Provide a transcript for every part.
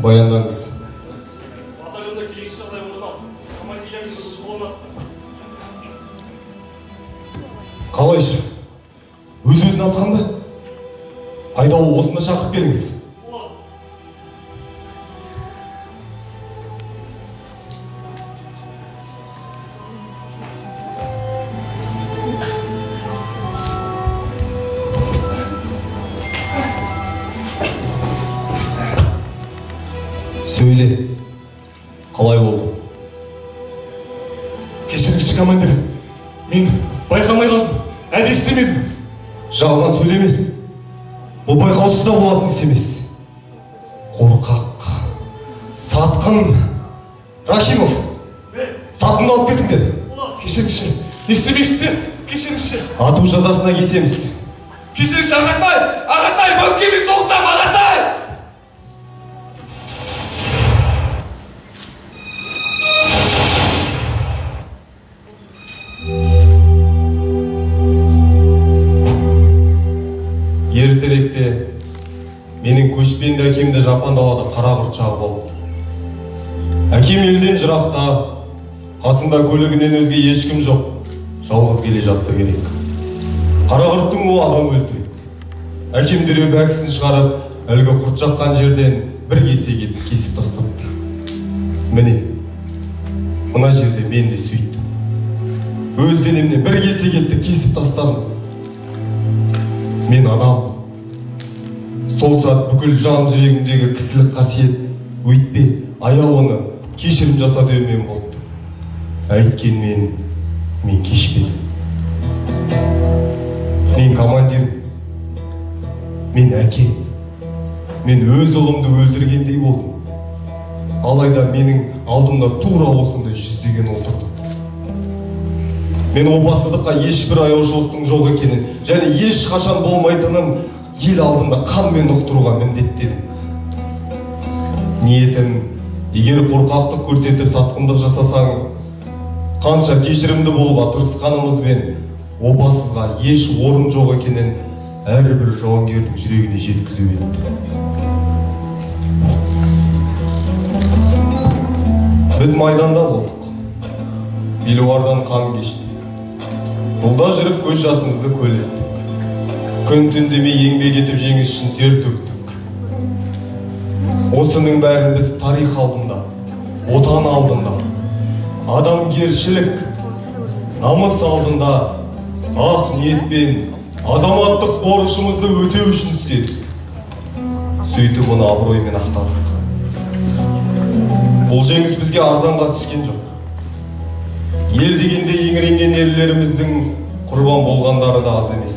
Баяндаңыз. Батальонда келеңсіз жағдай орын алды. Командирлердің өзі атты. Қалайша? Өз-өзін атқан ба? Қайда ол, осында шақырып келіңіз. Сөйле. Қалай болды? Кешіріңізші, командир. Мен байқамай қалдым. Әдейі істемедім. Жалған сөйлеме. Бұл байқаусыз да болатын іс емес. Қорқақ. Сатқын. Рахимов. Сатқынды алып кетіңдер. Кешіріңізші. Не істемексіздер? Кешіріңізші. Ату жазасына кесеміз. Кешіріңізші, ағатай! Ағатай, бәукемен соғысам, ағатай! Ертеректе менің көшпенді әкемді жапан далада қара құрт шағып алыпты. Әкем елден жырақта, қасында көлігінен өзге ешкім жоқ, жалғыз келе жатса керек. Қара құрттың уы адам өлтіреді. Әкем дереу бәкісін шығарып, әлгі құрт жаққан жерден бір кесек етіп кесіп тастапты. Міне, мына жерде мен де сөйттім. Өз денемнен бір кесек етті кесіп тастадым. Мен адаммын. Сол сәт бүкіл жан жүрегімдегі кісілік қасиет өйтпе, аяу оны, кешірім жаса деумен болды. Әйткенмен мен кешпедім. Мен командирмін. Мен әкем. Мен өз ұлымды өлтіргендей болдым. Алайда менің алдымда тура осындай жүздеген ұл тұрды. Мен опасыздыққа ешбір аяушылықтың жоқ екенін және ешқашан болмайтынын ел алдында қанмен ұқтыруға міндеттедім. Ниетім, егер қорқақтық көрсетіп сатқындық жасасаң, қанша кешірімді болуға тырысқанымызбен опасызға еш орын жоқ екенін әрбір жауынгердің жүрегіне жеткізу еді. Біз майданда болдық. Белуардан қан кештік. Жолда жүріп көз жасымызды көл еттік. Күн түн демей еңбек етіп жеңіс үшін тер төктік. Осының бәрін біз тарих алдында, отан алдында, адамгершілік, намыс алдында ақ ниетпен азаматтық борышымызды өтеу үшін істедік. Сөйтіп оны абыроймен ақтадық. Бұл жеңіс бізге арзанға түскен жоқ. Ел дегенде еңіренген ерлеріміздің құрбан болғандары да аз емес.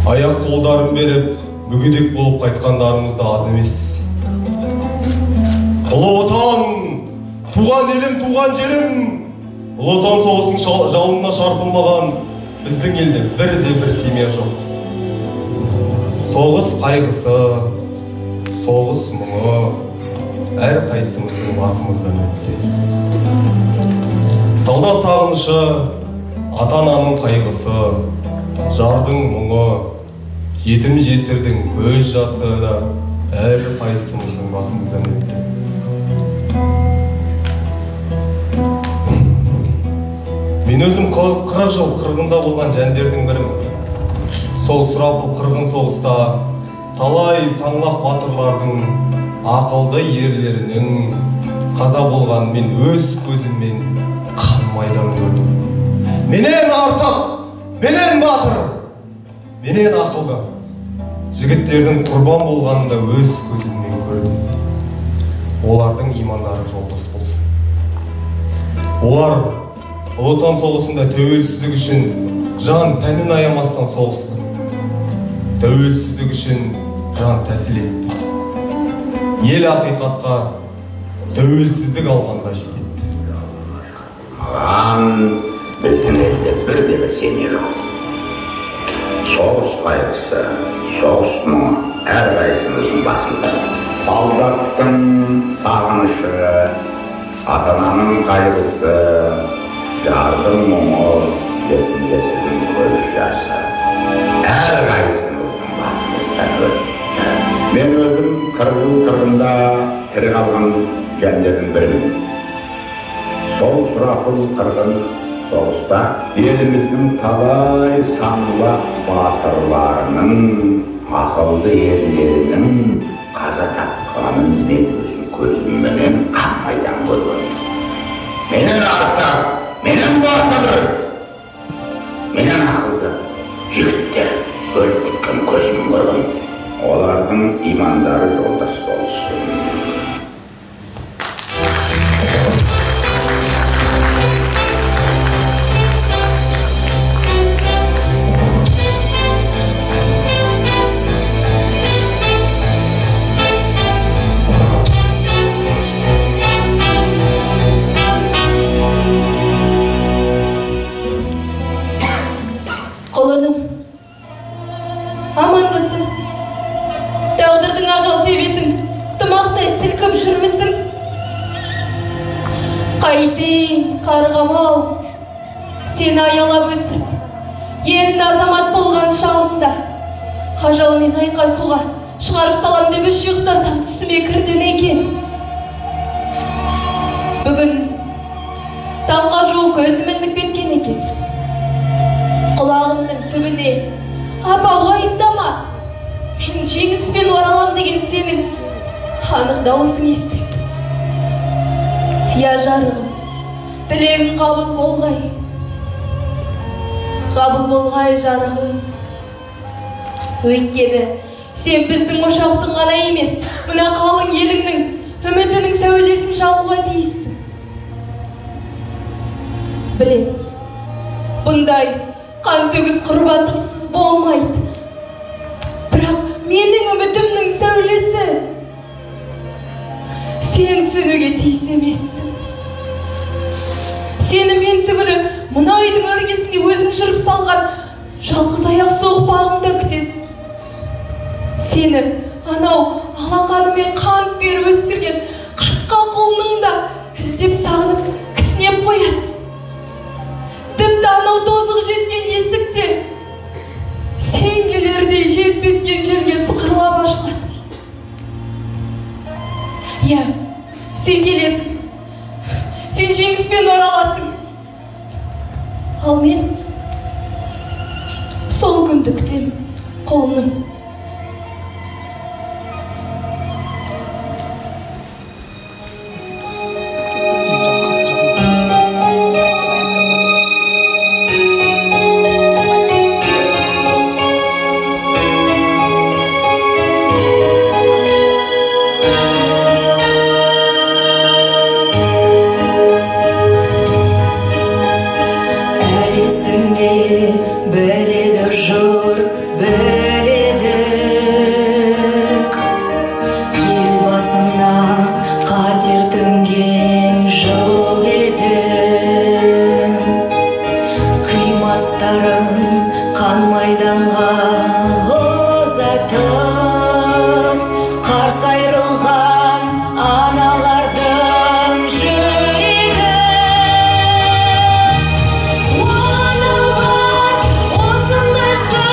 Аяқ қолдарын беріп, мүгедек болып қайтқандарымыз да аз емес. Ұлы Отан, туған елім, туған жерім, Ұлы Отан соғысының жалынына шарпылмаған біздің елде бірде-бір семья жоқ. Соғыс қайғысы, соғыс мұңы әрқайсымыздың басымыздан өтті. Солдат сағынышы, ата-ананың қайғысы, жардың мұңы, жетім жесірдің көз жасы да әрқайсымыздың басымыздан өтті. Мен өзім 40 жыл қырғында болған жәндердің бірімін. Сол сұрапыл қырғын соғыста талай саңлақ батырлардың, ақылды ерлерінің қаза болған мен өз көзіммен қан майдан көрдім. Менен артық, менен батыр, менен ақылды жігіттердің құрбан болғанын да өз көзіммен көрдім. Олардың имандары жолдас болсын. Олар Ұлы Отан соғысында тәуелсіздік үшін жан тәнін аямастан соғысты. Тәуелсіздік үшін жан тәсіл етті. Ел ақиқатқа тәуелсіздік алғанда жетеді. Маған біздің елде бірде-бір семья жоқ. Соғыс қайғысы, соғыс мұңы әрқайсымыздың басымызда. Солдаттың сағынышы, ата-ананың қайғысы, жардың мұңы, жетім жесірдің көз жасы әрқайсымыздың басымыздан өтті. Мен өзім қырғын қырғында тірі қалған жандардың бірімін. Сол сұрапыл қырғын соғыста еліміздің талай саңлақ батырларының, ақылды ерлерінің қаза тапқанын мен өзім көзімменен қан майдан көрген. Менен артық, менен батыр, менен ақылды жігіттер өліп кеткен көзім көрген. Олардың имандары жолдас болсын. Құлыным, аманбысың? Тағдырдың ажал тебетін тымақтай сілкіп жүрмісің? Қайтейін, қарғам-ау, сені аялап өсіріп, енді азамат болған шағымда ажалмен айқасуға шығарып салам деп үш ұйықтасам түсіме кірді ме екен? Бүгін таңға жуық көзім ілініп кеткен екен. Құлағымның түбіне апа уайымдама, мен жеңіспен оралам деген сенің анық дауысың естілді. Я жарығым, тілегің қабыл болғай, қабыл болғай жарығым. Өйткені сен біздің ошақтың ғана емес, мына қалың еліңнің үмітінің сәулесін жағуға тиіссің. Білем, бұндай қан төгіс құрбандықсыз болмайды. Бірақ менің үмітімнің сәулесі сен сөнуге тиіс емессің. Сені мен түгілі мына үйдің іргесінде өзің жүріп салған жалғыз аяқ соқпағым да күтеді. Сені анау алақанымен қант беріп өсірген қасқа құлының да іздеп сағынып кісінеп қояды. Тіпті анау тозығы жеткен есікте сен келердей желп еткен желге сықырлап ашылады. Иә, сен келесің, сен жеңіспен ораласың. Ал мен сол күнді күтем, құлыным. Біледі жұрт, біледі, ел басына қатер төнген жоқ еді. Қимастарын қан майданға ұзатып, қарсы айрылған аналардың жүрегі. Осындайсың.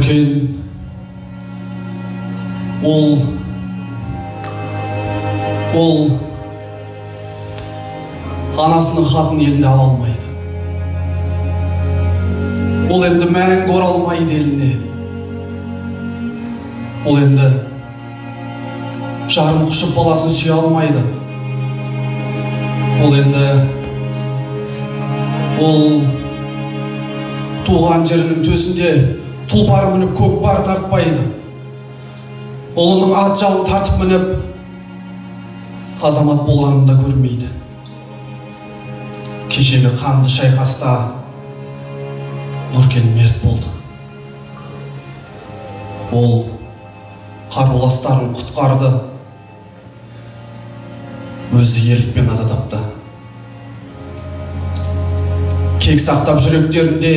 Нұркен ол анасының хатын еліне ала алмайды. Ол енді мәңгі оралмайды еліне. Ол енді жарын құшып баласын сүйе алмайды. Ол енді ол туған жерінің төсінде тұлпар мініп көкпар тартпайды. Ұлының ат жалын тартып мініп азамат болғанын да көрмейді. Кешегі қанды шайқаста Нұркен мерт болды. Ол қаруластарын құтқарды, өзі ерлікпен аза тапты. Кек сақтап жүректерінде,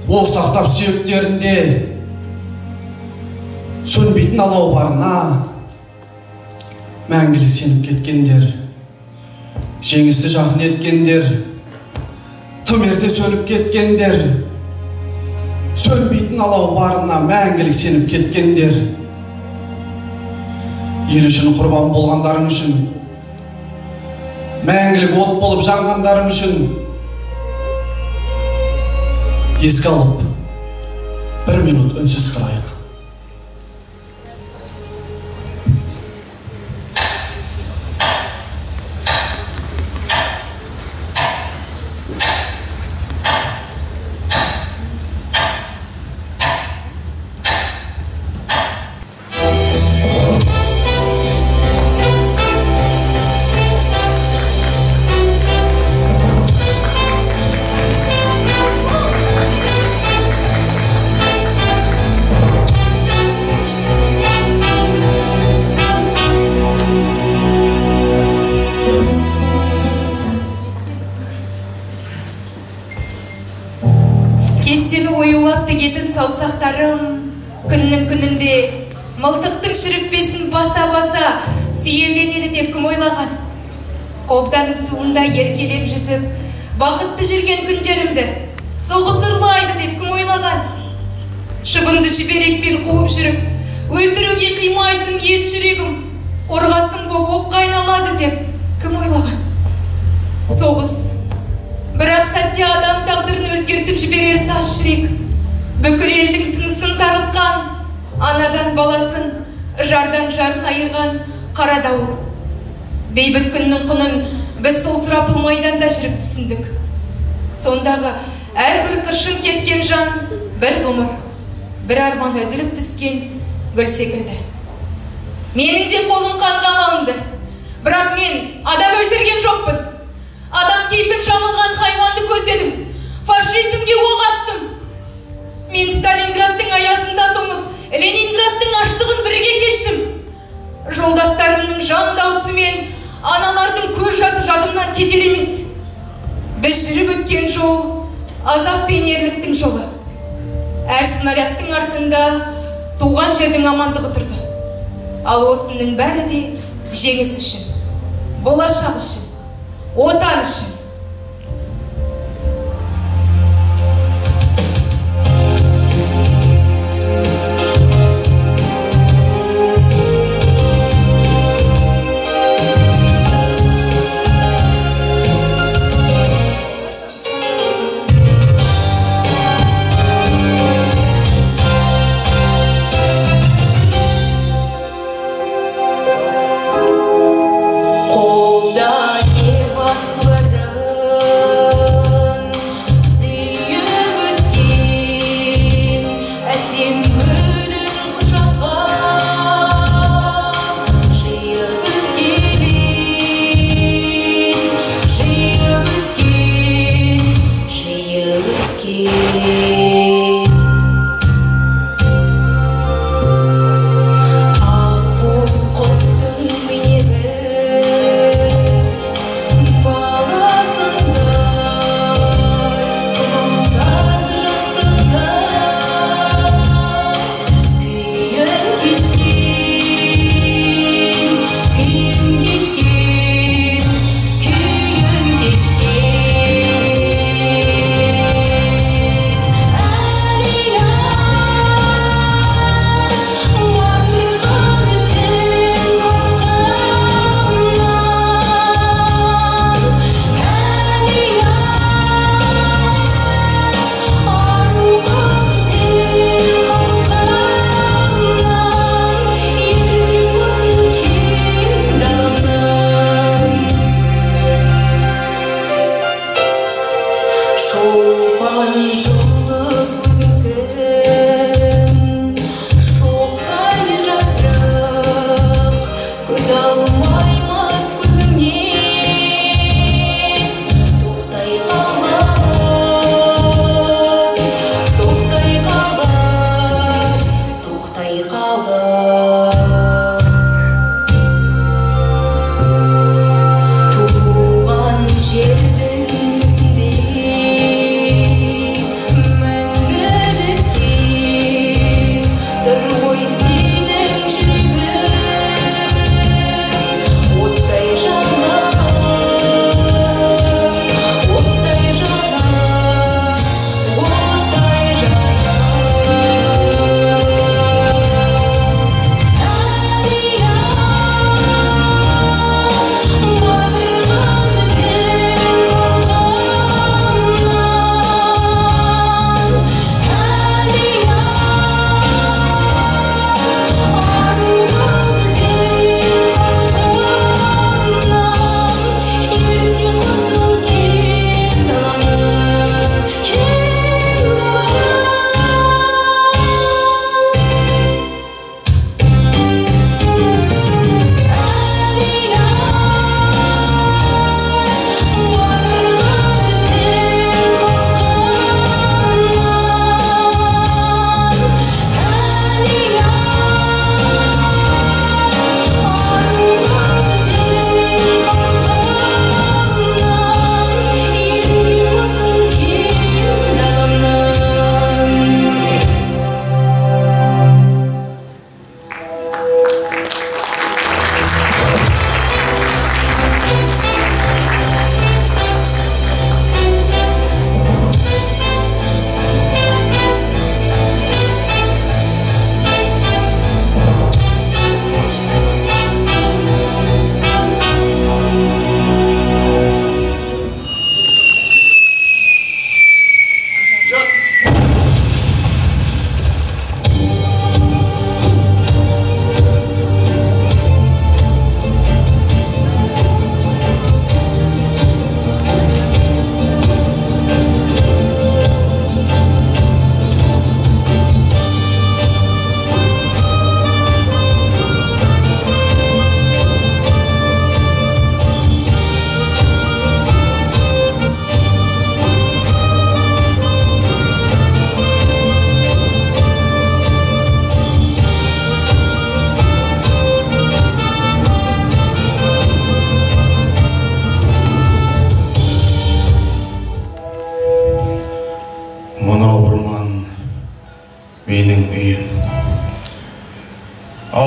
оқ сақтап сүйектерінде, сөнбейтін алау барына мәңгілік сеніп кеткендер, жеңісті жақын еткендер, тым ерте сөніп кеткендер, сөнбейтін алау барына мәңгілік сеніп кеткендер, ел үшін құрбан болғандарың үшін, мәңгілік от болып жанғандарың үшін еске алып бір минут үнсіз тұрайық. Саусақтарым күннің күнінде мылтықтың шүріппесін баса-баса сүйелденеді деп кім ойлаған? Қобданың суында еркелеп жүзіп, бақытты жүрген күндерімді соғыс ұрлайды деп кім ойлаған? Шыбынды шүберекпен қуып жүріп, өлтіруге қимайтын ет жүрегім қорғасын боп оққа айналады деп кім ойлаған? Соғыс бірақ сәтте адам тағдырын өзгертіп жіберер тас жүрек. Бүкіл елдің тынысын тарылтқан, анадан баласын, жардан жарын айырған қара дауыл. Бейбіт күннің құнын біз сол сұрапыл майданда жүріп түсіндік. Сондағы әрбір қыршын кеткен жан, бір ғұмыр, бір арман үзіліп түскен гүл секілді. Менің де қолым қанға малынды, бірақ мен адам өлтірген жоқпын. Адам кейпін жамылған хайуанды көздедім, фашизмге оқ аттым. Мен Сталинградтың аязында тоңып, Ленинградтың аштығын бірге кештім. Жолдастарымның жан дауысы мен аналардың көз жасы жадымнан кетер емес. Біз жүріп өткен жол азап пен ерліктің жолы. Әр снарядтың артында туған жердің амандығы тұрды. Ал осының бәрі де жеңіс үшін, болашақ үшін, отан үшін. Қолда не басқара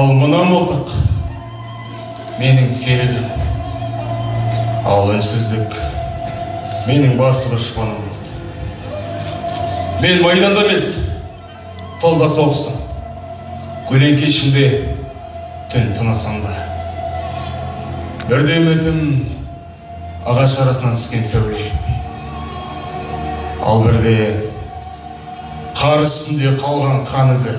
Ал мына мылтық менің серігім. Ал үнсіздік менің басты дұшпаным болды. Мен майданда емес, тылда соғыстым. Көлеңке ішінде, түн тынысында. Бірде үмітім ағаш арасынан түскен сәуле еді. Ал бірде қар үстінде қалған қан ізі.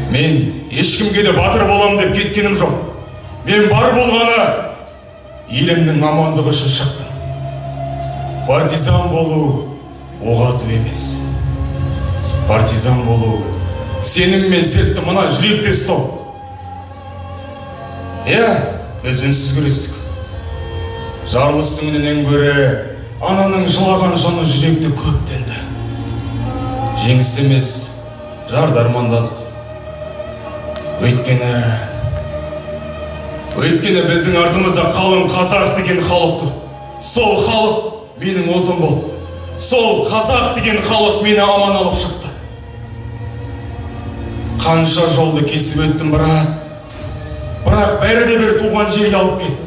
Мен ешкімге де батыр болам деп кеткенім жоқ. Мен бар болғаны елімнің амандығы үшін шықтым. Партизан болу оқ ату емес. Партизан болу сенім мен сертті мына жүректе ұстау. Иә, біз үнсіз күрестік. Жарылыстың үнінен гөрі ананың жылаған жаны жүректі көп тілді. Жеңіс емес, жарды армандадық. Өйткені біздің артымызда қалың қазақ деген халық тұр. Сол халық менің отым болды. Сол қазақ деген халық мені аман алып шықты. Қанша жолды кесіп өттім, бірақ бәрі де бір туған жерге алып келді.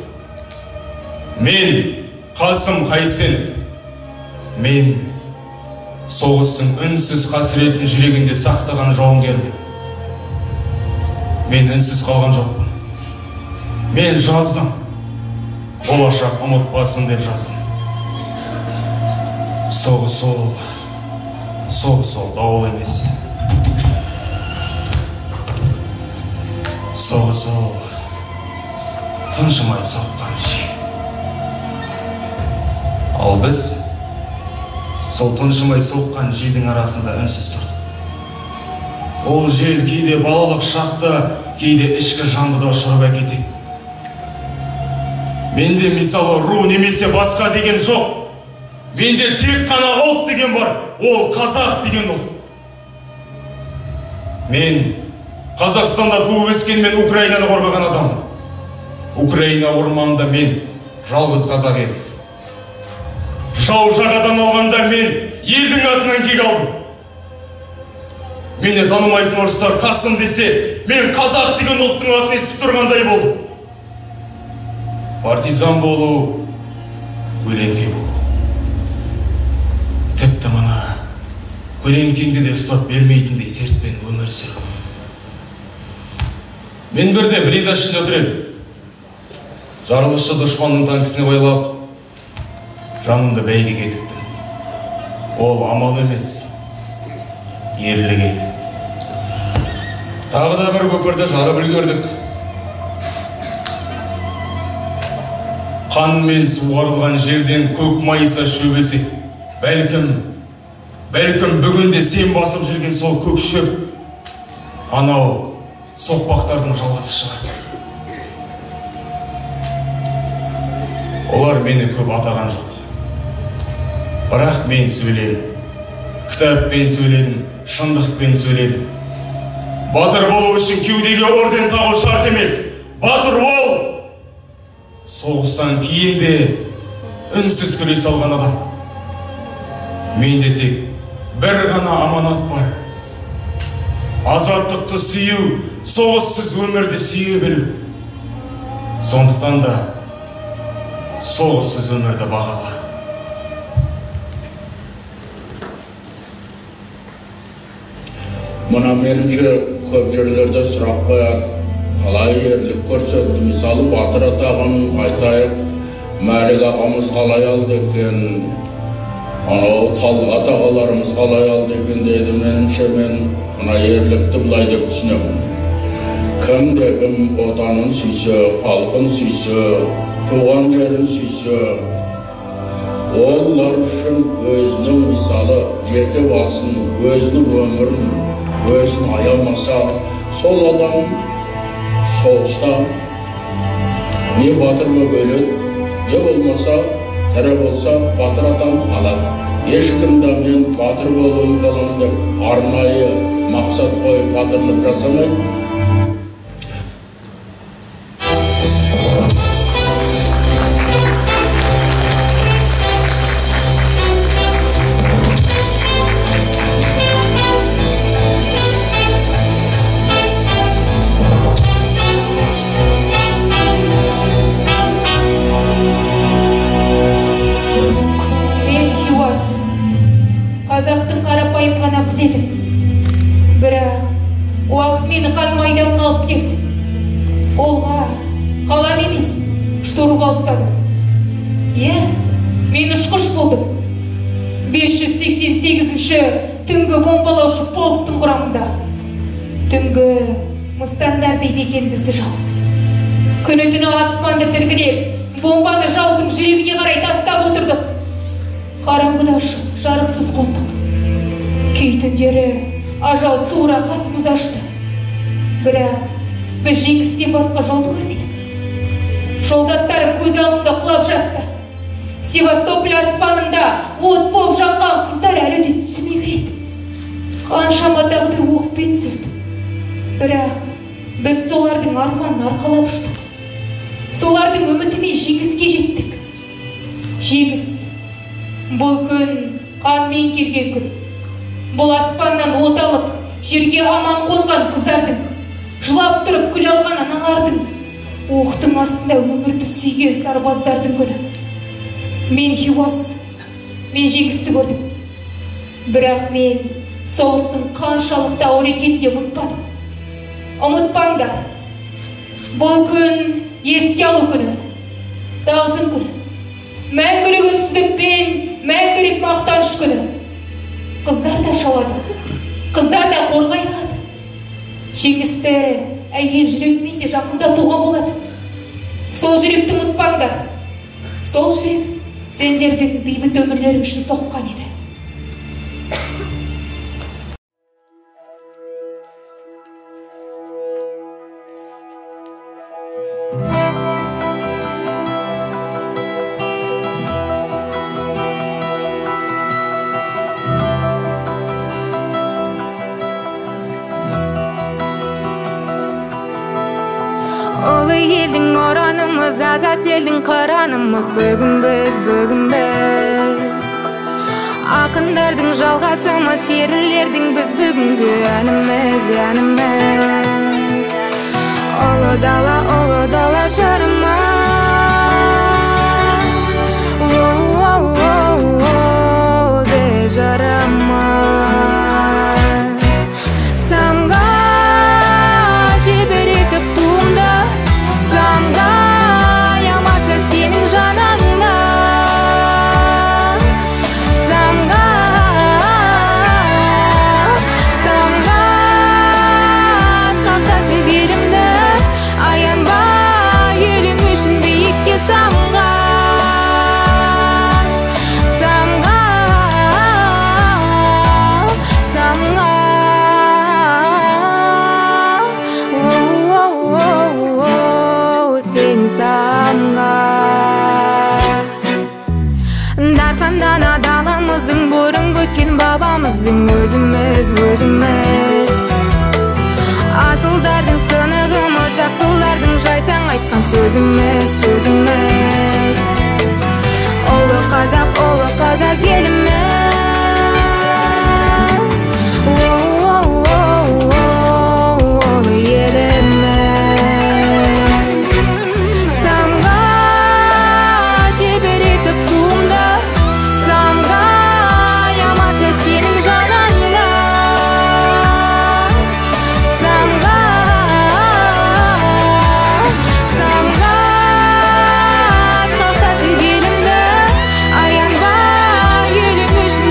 Мен Қасым Қайсенов. Мен соғыстың үнсіз қасіретін жүрегінде сақтаған жауынгермін. Мен үнсіз қалған жоқпын. Мен жаздым. Болашақ ұмытпасын деп жаздым. Соғыс ол дауыл емес. Соғыс ол тыншымай соққан жел. Ал біз сол тыншымай соққан желдің арасында үнсіз тұрдық. Ол жел кейде балалық шақты, кейде ішкі жанды да ұшырып әкетеді. Менде мысалы ру немесе басқа деген жоқ. Менде тек қана ұлт деген бар, ол қазақ деген ұлт. Мен Қазақстанда туып өскен, мен Украинаны қорғаған адаммын. Украина орманында мен жалғыз қазақ едім. Жау жағадан алғанда мен елдің атынан кек алдым. Мені танымайтын орыстар Қасым десе, мен қазақ деген ұлттың атын естіп тұрғандай болдым. Партизан болу, көлеңке болу. Тіпті мына көлеңкеңді де ұстап бермейтіндей сертпен өмір сүру. Мен бірде блиндаж ішінде отыр едім. Жарылысшы дұшпанның танкісіне байлап, жанымды бәйгеге тіктім. Ол амал емес, ерлік еді. Тағы да бір көпірді жарып үлгердік. Қанмен суарылған жерден көк майса шөп өсе. Бәлкім бүгінде сен басып жүрген сол көк шөп анау соқпақтардың жалғасы шығар. Олар мені көп атаған жоқ. Бірақ мен сөйледім. Кітаппен сөйледім, шындықпен сөйледім. Батыр болу үшін кеудеге орден тағу шарт емес. Батыр ол соғыстан кейін де үнсіз күресе алған адам. Менде тек бір ғана аманат бар. Азаттықты сүю, соғыссыз өмірді сүйе білу. Сондықтан да соғыссыз өмірді бағала. Мына меніңше көп жерлерде сұрақ қояды, қалай ерлік көрсетті? Мысалы, батыр атағын айтайық, Мәлік ағамыз қалай алды екен, анау Талғат ағаларымыз қалай алды екен дейді. Меніңше, мен мына ерлікті былай деп түсінемін. Кімде кім отанын сүйсе, халқын сүйсе, туған жерін сүйсе, олар үшін өзінің мысалы жеке басын, өзінің өмірін, өзін аямаса, сол адам соғыста не батыр болып өледі, не болмаса тірі болса батыр атанып қалады. Ешкім де мен батыр боламын деп арнайы мақсат қойып батырлық жасамайды. Қолға қалам емес, штурвал ұстадым. Иә, мен ұшқыш болдым. 588-ші түнгі бомбалаушы полктың құрамында. Түнгі мыстандар дейді екен бізді жау. Күні түні аспанды тілгілеп, бомбаны жаудың жүрегіне қарай тастап отырдық. Қараңғыда ұшып, жарықсыз қондық. Кей түндері ажал тура қасымызда ұшты. Бірақ біз жеңістен басқа жолды көрмедік. Жолдастарым көз алдында құлап жатты. Севастополь аспанында от боп жанған қыздар әлі де түсіме кіреді. Қаншама тағдыр оқпен үзілді. Бірақ біз солардың арманын арқалап ұштық. Солардың үмітімен жеңіске жеттік. Жеңіс. Бұл күн қанмен келген күн. Бұл аспаннан от алып, жерге аман қонған қыздардың, жылап тұрып күле алған аналардың, оқтың астында өмірді сүйген сарбаздардың күні. Мен Хиуаз, мен жеңісті көрдім. Бірақ мен соғыстың қаншалықты ауыр екенін де ұмытпадым. Ұмытпаңдар. Бұл күн еске алу күні, тағзым күні. Мәңгілік үнсіздік пен мәңгілік мақтаныш күні. Қыздар да шалады, қыздар да қорғай алады. Жеңісті әйел жүрегімен де жақындатуға болады. Сол жүректі ұмытпаңдар. Сол жүрек сендердің бейбіт өмірлерің үшін соққан еді. Ұлы елдің ұранымыз, азат елдің қыранымыз, бүгін біз, бүгін біз. Ақындардың жалғасымыз, ерлердің біз бүгінгі әніміз, әніміз. Ұлы дала, ұлы дала жырымыз, біз жырымыз. Самға желбіретіп туымды, самға аямасы сенің жаныңда. Самға, самға асқақтатып елімді, аянба елің үшін биікке самға. Самға, самға. Самға. Дархан дана даламыздың, бұрынғы өткен бабамыздың өзіміз, өзіміз. Асылдардың сынығымыз, жақсылардың жайсаң айтқан сөзіміз, сөзіміз. Ұлы қазақ, ұлы қазақ еліміз, ұлы еліміз. Самға желбіретіп туымды, самға аямасы сенің жаныңда. Самға, самға асқақтатып елімді, аянба елің үшін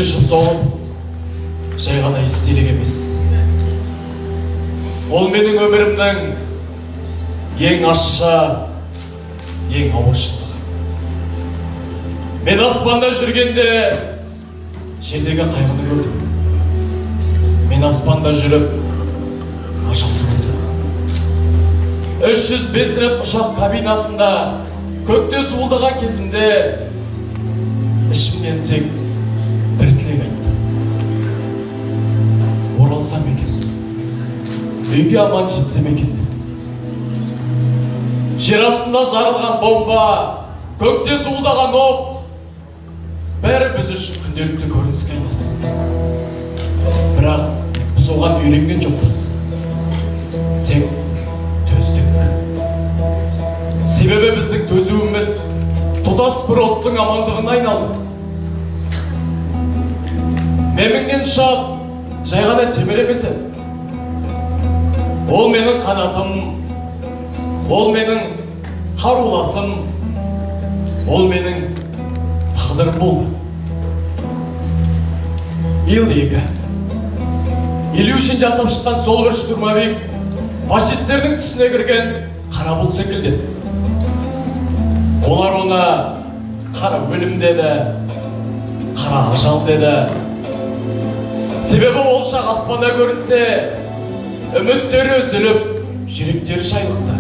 Мен үшін соғыс жай ғана естелік емес. Ол менің өмірімнің ең ащы, ең ауыр шындығы. Мен аспанда жүргенде жердегі қайғыны көрдім. Мен аспанда жүріп ажалды көрдім. 305 рет ұшақ кабинасында көкте зуылдаған кезімде ішімнен тек бір тілек айттым. Оралсам екен, үйге аман жетсем екен деп. Жер астында жарылған бомба, көкте зуылдаған оқ, бәрі біз үшін күнделікті көрініске айналды. Бірақ біз оған үйренген жоқпыз. Тек төздік. Себебі біздің төзуіміз тұтас бір ұлттың амандығына айналды. Мен мінген ұшақ жай ғана темір емес еді. Ол менің қанатым, ол менің қаруласым, ол менің тағдырым болды. Ил-2. Ильюшин жасап шыққан сол бір штурмовик фашистердің түсіне кірген қара бұлт секілді еді. Олар оны қара өлім деді, қара ажал деді. Себебі ол ұшақ аспанда көрінсе, үміттері үзіліп, жүректері шайлықты.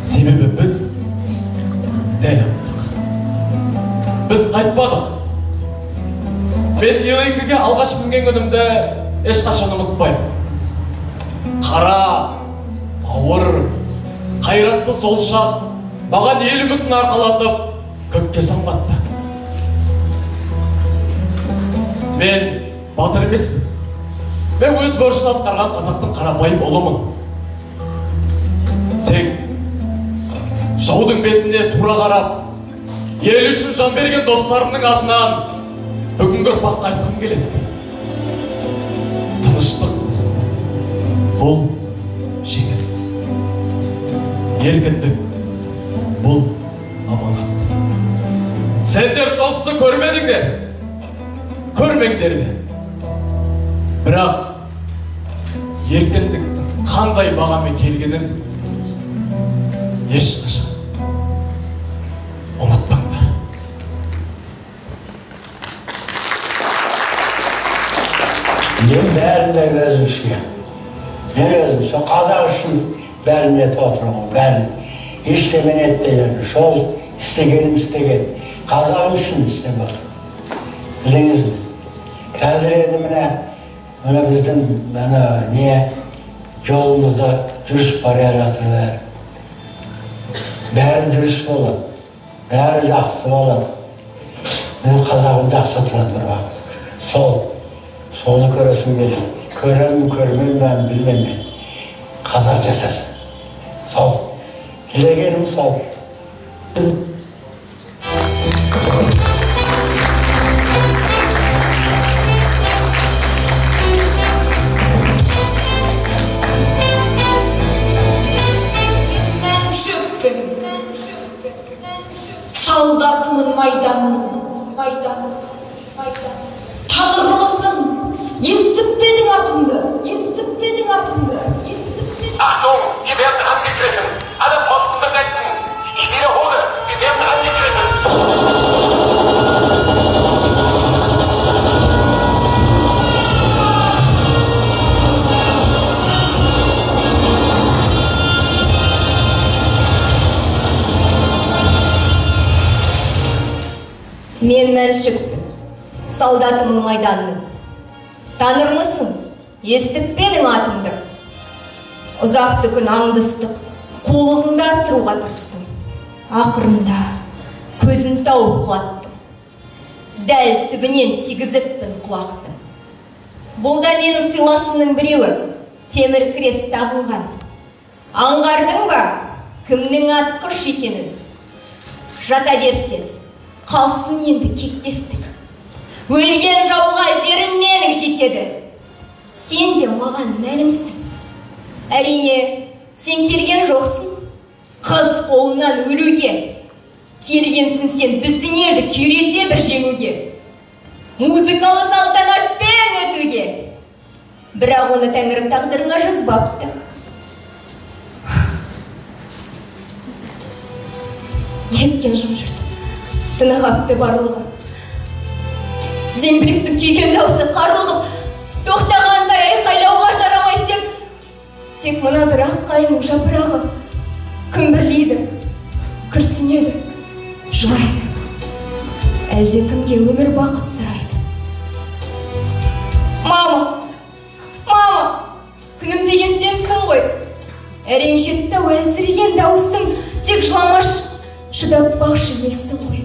Себебі біз дәл аттық. Біз қайтпадық. Мен Ил-2-ге алғаш мінген күнімді ешқашан ұмытпаймын. Қара, ауыр, қайратты сол ұшақ маған ел үмітін арқалатып, көкке самғатты. Мен батыр емеспін. Мен өз борышын атқарған қазақтың қарапайым ұлымын. Тек жаудың бетіне тура қарап, ел үшін жан берген достарымның атынан бүгінгі ұрпаққа айтқым келеді. Тыныштық бұл жеңіс. Еркіндік бұл аманат. Сендер соғысты көрмедіңдер, көрмеңдер де. Бірақ еркіндіктің қандай бағамен келгенін ешқашан ұмытпаңдар. Мен бәрін де өзім сүйемін. Мен өзім сол қазақ үшін бәрін етіп отырмын, бәрін. Ештемен етпеймін. Сол істегенім істеген. Қазағым үшін істеп отырмын. Білдіңіз бе? Қазір енді міне біздің мына не жолымызда дұрыс бара жатыр бәрі. Бәрі дұрыс болады. Бәрі жақсы болады. Мен қазағым жақсы тұрады бір уақыт. Сол, соны көресім келеді. Көремін, көрмеймін, бәрін білмеймін мен. Қазақ жасасын. Сол. Тілегенім сол. Солдатымын майданның, танырмысың, естіп пе едің атымды, естіп пе едің атымды? Achtung, wir werden angegriffen. Alle Posten besetzen. Ich wiederhole, wir werden angegriffen. Мен Мәншүкпін, солдатымын майданның. Танырмысың, естіп пе едің атымды? Ұзақты күн аңдыстық, қулығыңды асыруға тырыстым. Ақырында көзін тауып құлаттым. Дәл түбінен тигізіппін құлақты. Бұл да менің сыйласымның біреуі, темір крест тағынған. Аңғардың ба, кімнің атқыш екенін? Жата берсе, қалсын енді кектестік. Өлген жауға жерім менің жетеді. Сен де маған мәлімсің. Әрине, сен келген жоқсың. Қыз қолынан өлуге. Келгенсің сен біздің елді күйрете бір жеңуге. Музыкалы салтанатпен өтуге. Бірақ оны тәңірім тағдырыңа жазбапты. Неткен жым-жырт, тынығапты барлығы. Зеңбіректің күйген даусы қарлығып, тоқтағандай айқайлауға жарамай тек, тек мына бір ақ қайыңның жапырағы күмбірлейді, күрсінеді, жылайды. Әлде кімге өмір бақыт сұрайды. Мама, мама, күнім деген сенсің ғой. Әрең жетті-ау әлсіреген дауысың, тек жыламаш, шыдап бақшы елсің ғой.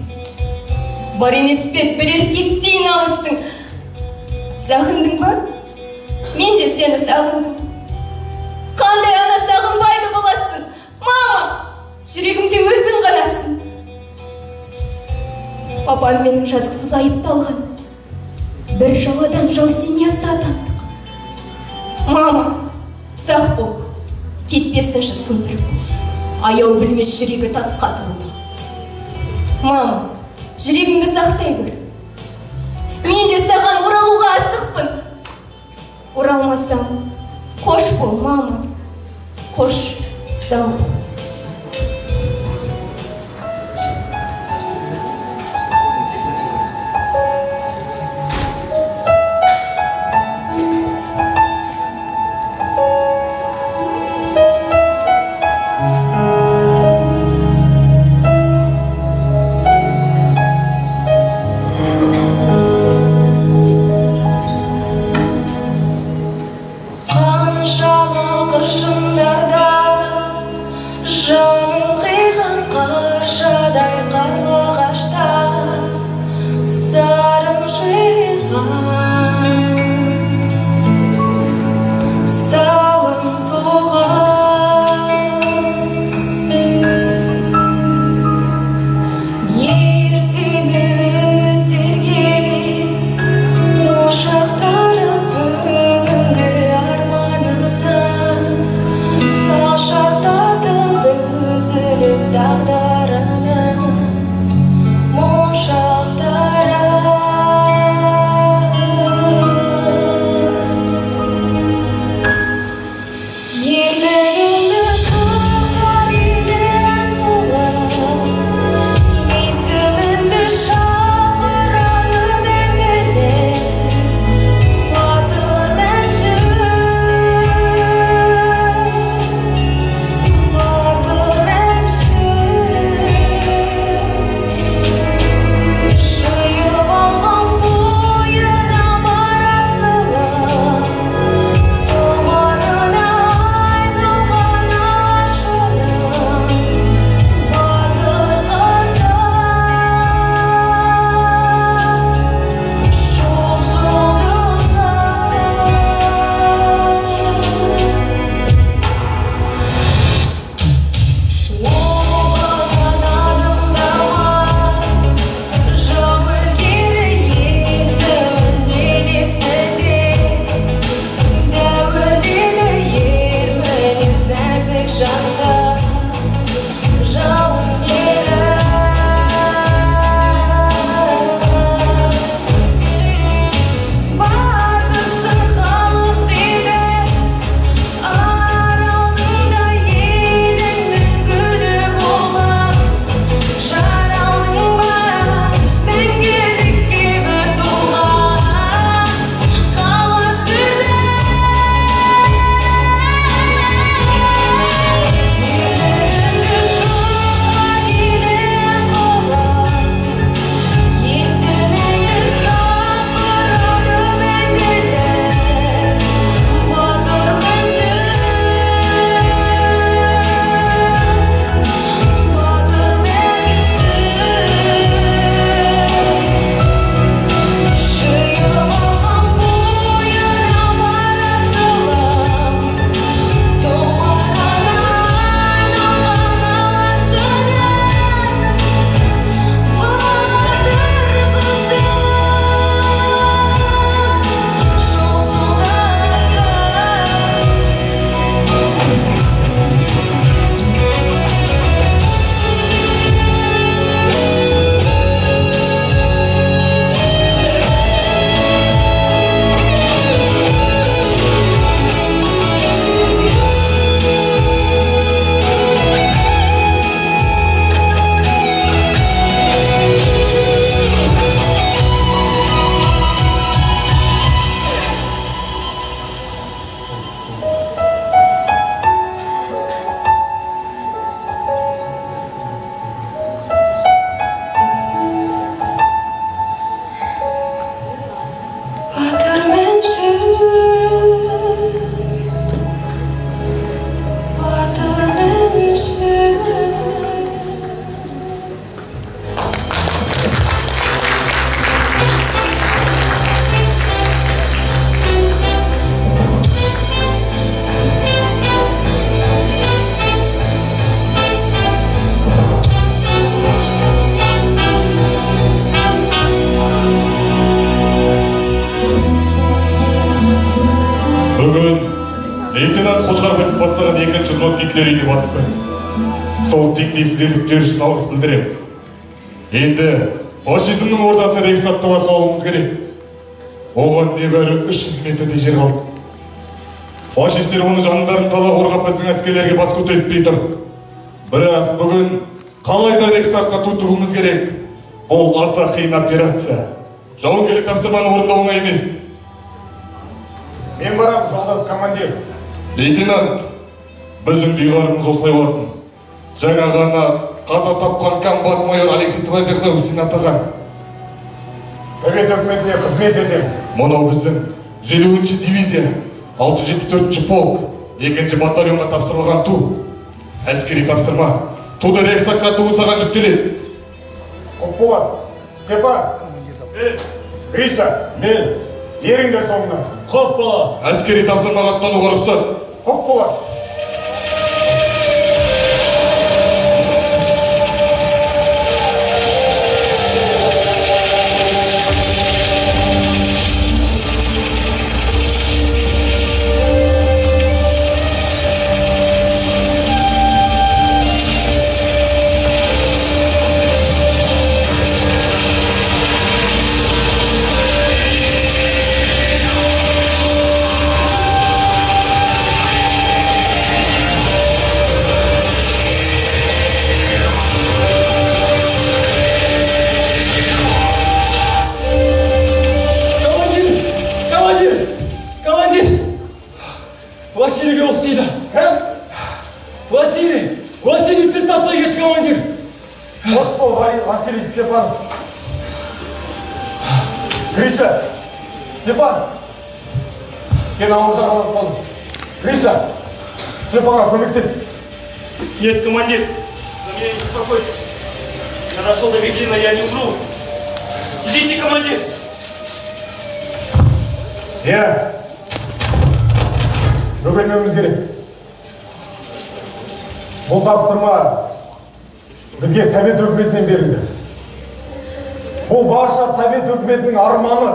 Бар емес пе бір еркектей намысың. Сағындың ба? Мен де сені сағындым. Қандай ана сағынбайды боласың? Мама, жүрегімде өзің ғанасың. Папам менің жазықсыз айыпталған. Бір жаладан жау семьясы атандық. Мама, сақ бол, кетпесінші сындырып. Аяу білмес жүрегі тасқа толды. Мама, жүрегімді сақтай көр. Мен де саған оралуға асықпын. Оралмасам, қош бол, мама. Қош, сау бол. Тағдырына. Тылдан екінші взвод Гитлер үйіне басып кірді. Сол теңдессіз ерліктері үшін алғыс білдіремін. Енді фашизмнің ордасы Рейхстагты басып алуымыз керек. Оған небәрі 300 метрдей жер қалды. Фашистер оны жандарын сала қорғап біздің әскерлерге бас көтертпей тұр. Бірақ бүгін қалай да Рейхстагқа ту тігуіміз керек. Бұл аса қиын операция. Жауынгерлік тапсырманы орындау оңай емес. Мен барам, жолдас командир. Лейтенант, біздің ұйғарымыз осылай болатын. Жаңа ғана қаза тапқан комбат майор Алексей Твердохлебов сені атаған. Совет өкіметіне қызмет етемін. Мынау біздің 150-ші дивизия, 674-ші полк, 2-ші батальонға тапсырылған ту. Әскери тапсырма. Туды Рейхстагқа туу саған жүктеледі. Құп болады. Степан, Гриша, мен, еріңдер соңынан. Құп болады. Әскери тапсырмаға аттануға рұқсат. Құп болады. Василий Степанов. Гриша! Степан! Сен ауыр жараланып қалдың. Гриша! Степанға көмектес. Нет, командир, за меня не беспокойтесь. Я дошел до Берлина, я не умру. Идите, командир! Иә. Бөгелмеуіміз керек. Бұл тапсырма бізге Совет өкіметінен берілді. Бұл барша Совет өкіметінің арманы,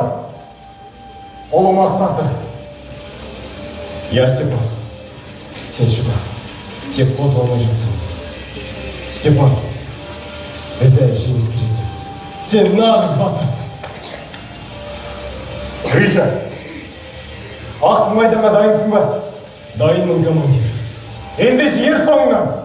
ұлы мақсаты. Я, Степан, сен шыда, тек қозғалмай жатсаң. Степан, біз әлі жеңіске жетеміз. Сен нағыз батырсың. Гриша, ақ майданға дайынсың ба? Дайынмын, командир. Ендеше ер соңынан.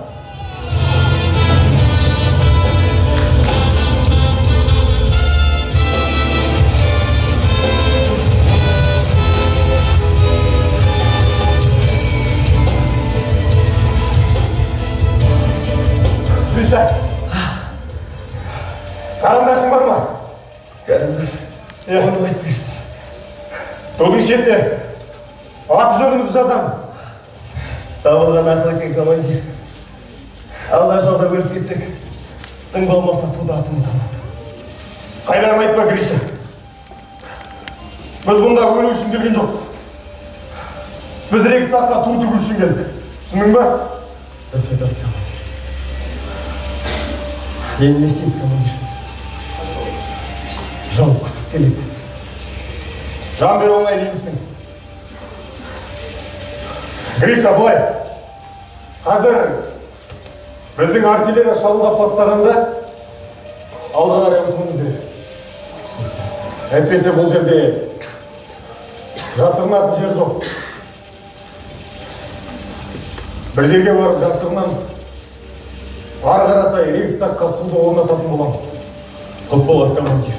Гриша, қарындашың бар ма? Қарындаш, оны айтпайсыз. Тудың шетіне аты жөнімізді жазамын. Табылған ақыл екен, командир. Алда жалда өліп кетсек, тың болмаса туды атымыз алады. Қайдан айтпа, Гриша. Біз бұнда өлу үшін келген жоқпыз. Біз Рейхстагқа ту тігу үшін келдік. Түсіндің ба? Дұрыс айтасыз, командир. Енді не істейміз, командир? Жау қысып келеді. Жан беру оңай деймісің? Гриша, былай. Қазір біздің артиллерия шабуылдап бастағанда алға қарай ұмтылуымыз керек. Әйтпесе бұл жерде жасырынатын жер жоқ. Бір жерге барып жасырынамыз. Ары қаратай Рейхстагқа туды орнататын боламыз. Құп болады, командир.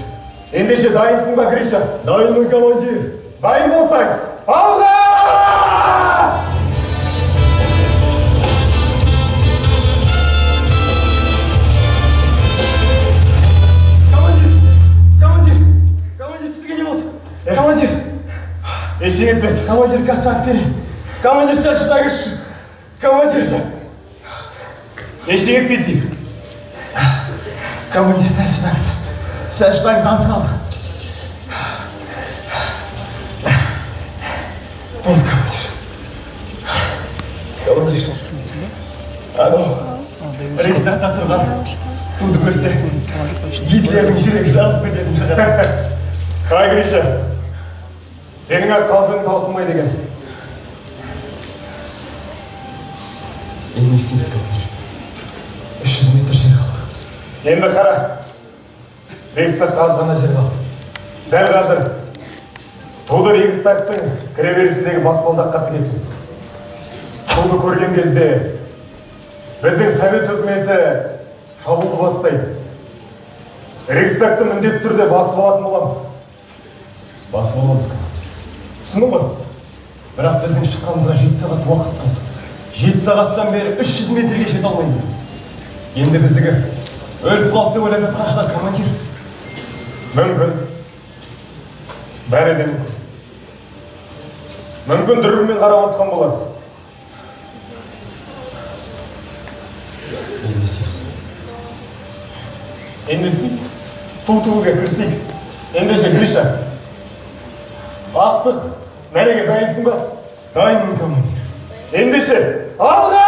Ендеше дайынсың ба, Гриша? Дайынмын, командир. Дайын болсаң, алға! Командир! Командир! Командир, сізге не болды? Командир! Ештеңе етпес. Командир, кассант бері. Командир, сәл шыдаңызшы. Командир! Ештеңе етпейді деймін. Командир, сәл шыдаңыз. Сәл шыдаңыз, аз қалдық. Болды, командир. Командир. Анау, Рейхстагта тұрған туды көрсе, Гитлердің жүрегі жарылып кететін шығар. Қай, Гриша, сенің ақ қалжың таусылмайды екен. Енді не істейміз, командир? 300 метр жер қалды. Енді қара, Рейхстагқа аз ғана жер қалды. Дәл қазір туды Рейхстагтың кіреберісіндегі баспалдаққа тігесің. Туды көрген кезде біздің Совет үкіметі шабуыл бастайды. Рейхстагты міндетті түрде басып алатын боламыз. Басып аламыз, командир. Түсіндің ғой? Бірақ біздің шыққанымызға 7 сағат уақыт қалды. 7 сағаттан бері 300 метрге жете алмай жүрміз. Енді біздікі өліп қалды деп ойлап жатқан шығар, командир. Мүмкін. Бәрі де мүмкін. Мүмкін дүрбімен қарап отқан болар. Енді не істейміз? Енді не істейміз? Ту тігуге кірісейік. Ендеше, Гриша, ақтық мәреге дайынсың ба? Дайынмын, командир. Ендеше, алға!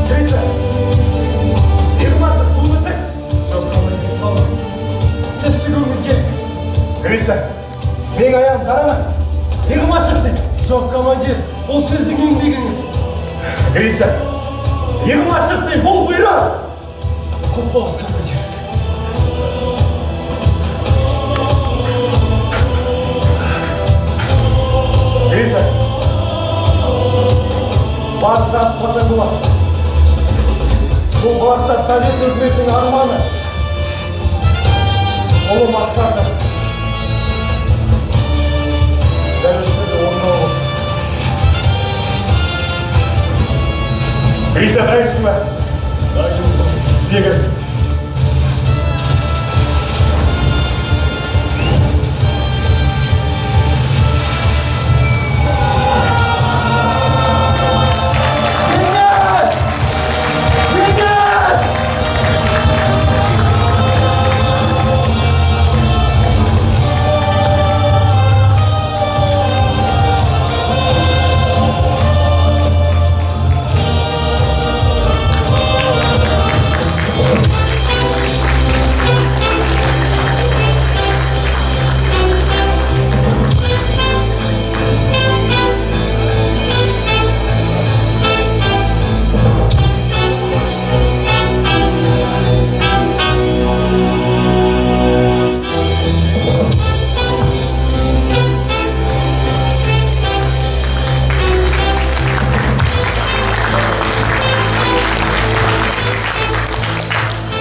Гриша, иығым ашық, туды тік. Жоқ, командир, қалма. Сіз тігуіңіз керек. Гриша, менің аяғым жарамайды. Иығым ашық дейді. Жоқ, командир, ол сіздің еңбегіңіз. Гриша, иығым ашық дейді, бұл бұйрық. Құп болады, командир. Гриша, барынша асықпасаң болады. Бұл барша Совет үкіметінің арманы, ұлы мақсаты. Дәл осы жерде орындалып отыр. Гриша, дайынсың ба? Дайынмын. 8.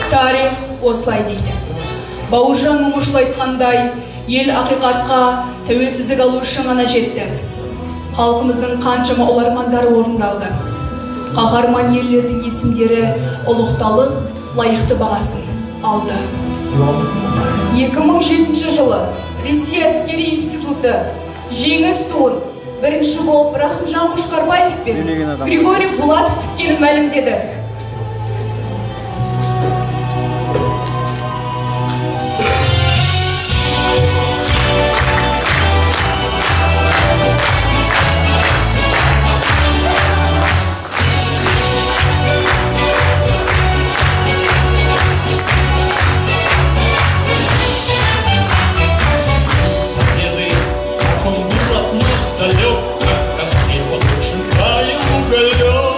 Тарих осылай дейді. Бауыржан Момышұлы айтқандай, ел ақиқатқа тәуелсіздік алу үшін ғана жетті. Халқымыздың қаншама ұлы армандары орындалды. Қаһарман ерлердің есімдері ұлықталып, лайықты бағасын алды. 2007 жылы Ресей әскери институты Жеңіс туын бірінші болып Рахымжан Қошқарбаев пен Григорий Булатов тіккенін мәлімдеді. Далек, как в костре поджигая уголек.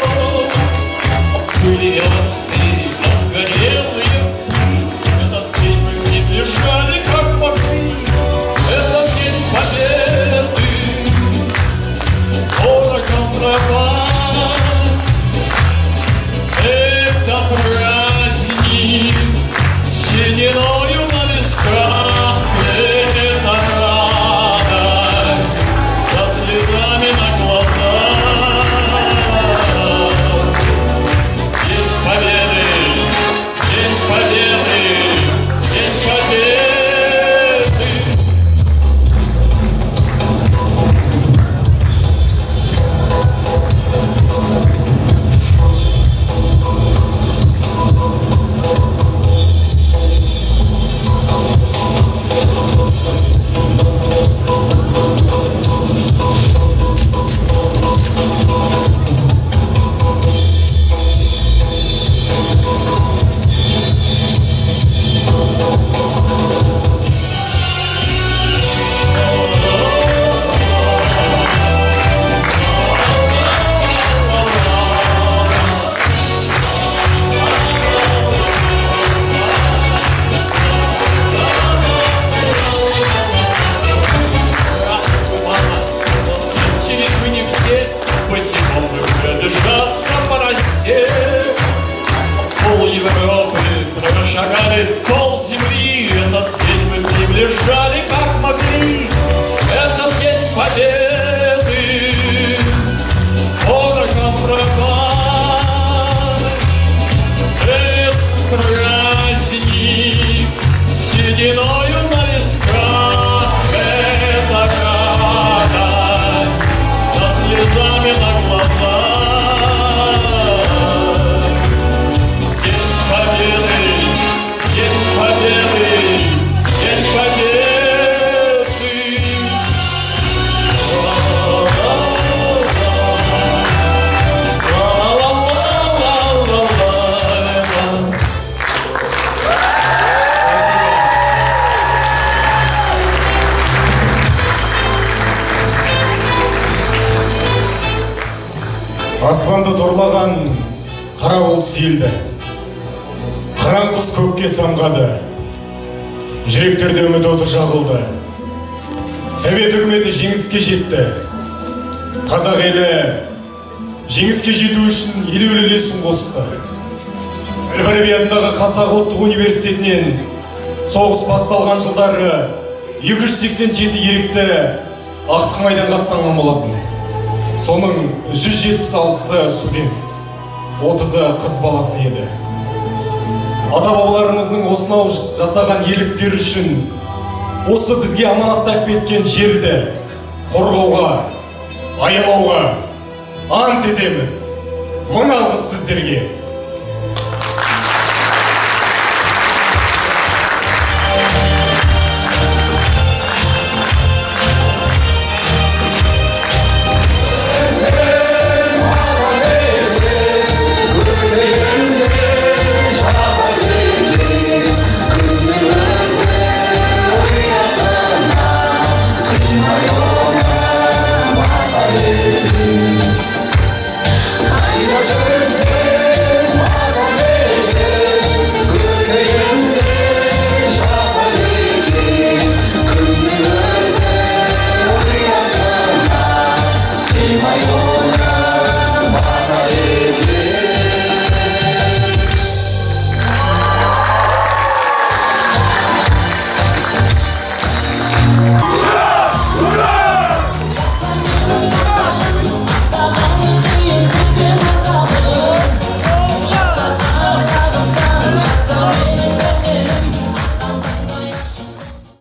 Аспанды торлаған қара бұлт сейілді. Қыран құс көкке самғады. Жүректерде үміт оты жағылды. Совет үкіметі жеңіске жетті. Қазақ елі жеңіске жету үшін елеулі үлесін қосты. Әл-Фараби атындағы Қазақ ұлттық университетінен соғыс басталған жылдары 287 ерікті ақтық майданға аттанған болатын. Соның 176-сы студент, 30-ы қыз баласы еді. Ата-бабаларымыздың осынау жасаған ерліктері үшін осы бізге аманаттап кеткен жерді қорғауға, аялауға ант етеміз. Мың алғыс сіздерге.